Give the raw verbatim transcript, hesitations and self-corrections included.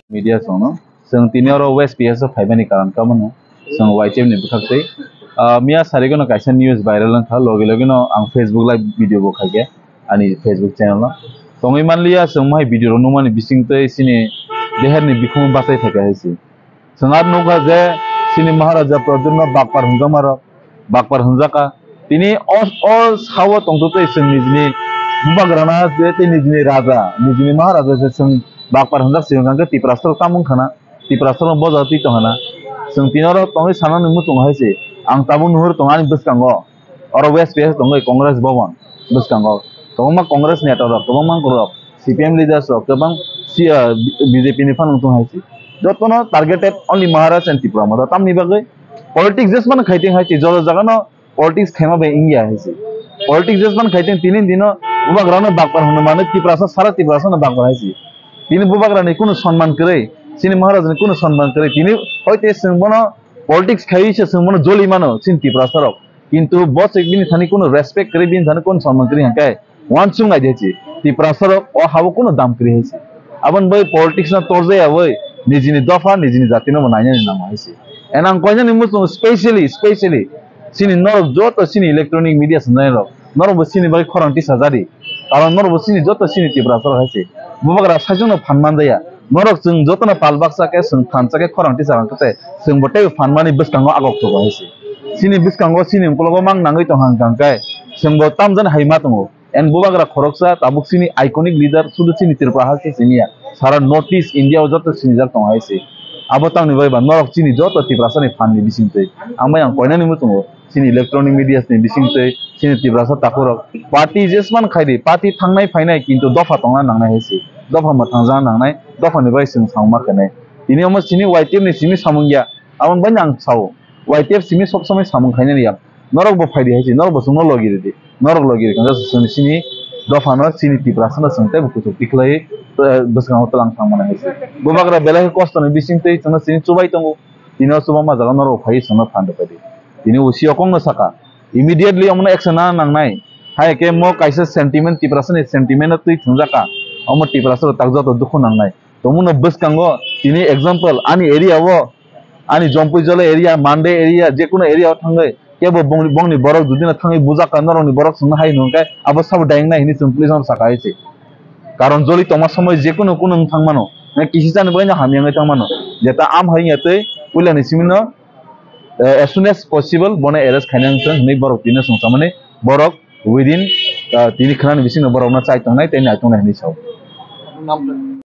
Media songno. Chwng tini oro West P S o phaimani karon kamo no. Chwng Y T F ni bwkhak twi. Ah, miya sarigwno kaisa news viral wngkha, logi logi no ang Facebook live video bo khaikhe ani Facebook channel o. Tongwi manliya chwng mohai video rok nukmani bising twi chini deher ni bikhung bachai phaikha hai se. Chwng ar nukha je chini Maharaja Pradyumna bakpar hwnjakma rok, bakpar hwnjakha. Tini o, o sao tongtwtwi chwng nijini bubagrana je tei nijini raja, nijini Maharaja je chwng bakpar hwnjak se hwnkha khe Tiprasa rok tamo wngkhana. Tiprasa rok boja twi tongkhana. Chwng tini oro tongwi sanani muchungo hai se. Ang tabuk nuhur tongo ani bwskango. Oro West P S tongwi Congress Bhavan bwskango. Kwbangma Congress neta rok, kwbangma rok, C P M leaders rok, kwbang si, ah, B J P ni phano wngtong hai se. Jotono targeted only Maharaj and Tipra Motha. Tamni bagwi politics jesmano khaiteng hai se. Joto jagano politics khaima bai wngya hai se. Politics jesmano khaiteng tini dino bubagrano bakpar hwnwi mano Tiprasa, sara Tiprasano bakpar hai se. Tini bubagrani kunu sonman kwrwi, chini Maharajani kunu sonman kwrwi. Tini hoite chwng bono politics khaiwi se chwng bono joli mano chini Tiprasa rok. Kintu bo se bini thani kunu respect kwrwi, bini thani kunu sonman kwrwi hwnkhe uansuk nai di hai se. Tiprasa rok o habo kunu dam kwrwi hai se. Aboni bai politics no torjaya bai nijini dopha, nijini jati no bo nainani nango hai se. And ang koinani muchung specially, specially chini norok joto chini electronic media swngnai rok, norok bo chini bai khorang tisa jadi. Karon norok bo chini joto chini Tiprasa rok hai se. Bubagra saichung no phan manjaya. Norok chwng jotono pal baksa khe chwng thansa khe khorang tisa rang khe chwng bo tei phan mani bwskango agok thogo hai se. Chini bwskango chini ukologo mang nangwi tong hang kang khe chwng bo tamjani hai ma tongo. En bubagra khoroksa tabuk chini iconic leader sudu chini Tripura ha se chini ya. Sara North East India o joto sinijak tong hai se. Abo tamni bai ba norok chini joto Tiprasa ni phan ni bising twi. Ang bai ang koinani muchungo. Chini electronic media ni bising twi chini Tiprasa takhurok party jesman khaidi, party thangnai phainai kintu dopha tongna nangnai hai se. Dopha mwthangjakna nangnai, dopha ni bai chwng samung ma khainai. Tini omo chini Y T F ni simi samung ya, aboni bai ang sao. Y T F simi sob somoi samung khainani ya. Norok bo phaidi hai se, norok bo chwngno logi ridi. Norok logi rikha chwng chini dopha no chini Tiprasa no chwng tei bo kuchuk tikhlai, eh, bwskango twlang thang mani hai se. Bubagra belai khe kosto ni bising twi chwngno chini chubai tongo. Tini o chubama jaga norok phai chwngno phan rwphai di. Tini O C o kok no saka. Immediately omono action na nangnai. Hai khe mo kaisa sentiment, Tiprasa ni sentiment no twi thwngjak kha. Omo Tiprasa rok tak joto dukhu nangnai. Tongmung no bwskango tini example ani area o, ani Jompui Jolo area, Mande area, jekunu area o thangwi kebo bongni, bongni borok jodi no thangwi bujak kha, norokni borok chwngno hai hwnwi khe abo sabo dayang nai hwnwi chwng police no saka hai se. Karon joli tongma somoi jekunu kunu wng thang mano, na kisi chani bagwi no hamya wngwi thang mano. Jeta am hai wngya twi puila ni simi no, eh, as soon as possible bono arrest khaina wng thung hwnwi borok tini swngchamani borok within, eh, tini khwnani bisingno borokno chai tongnai tei nai tongnai hwnwi sao.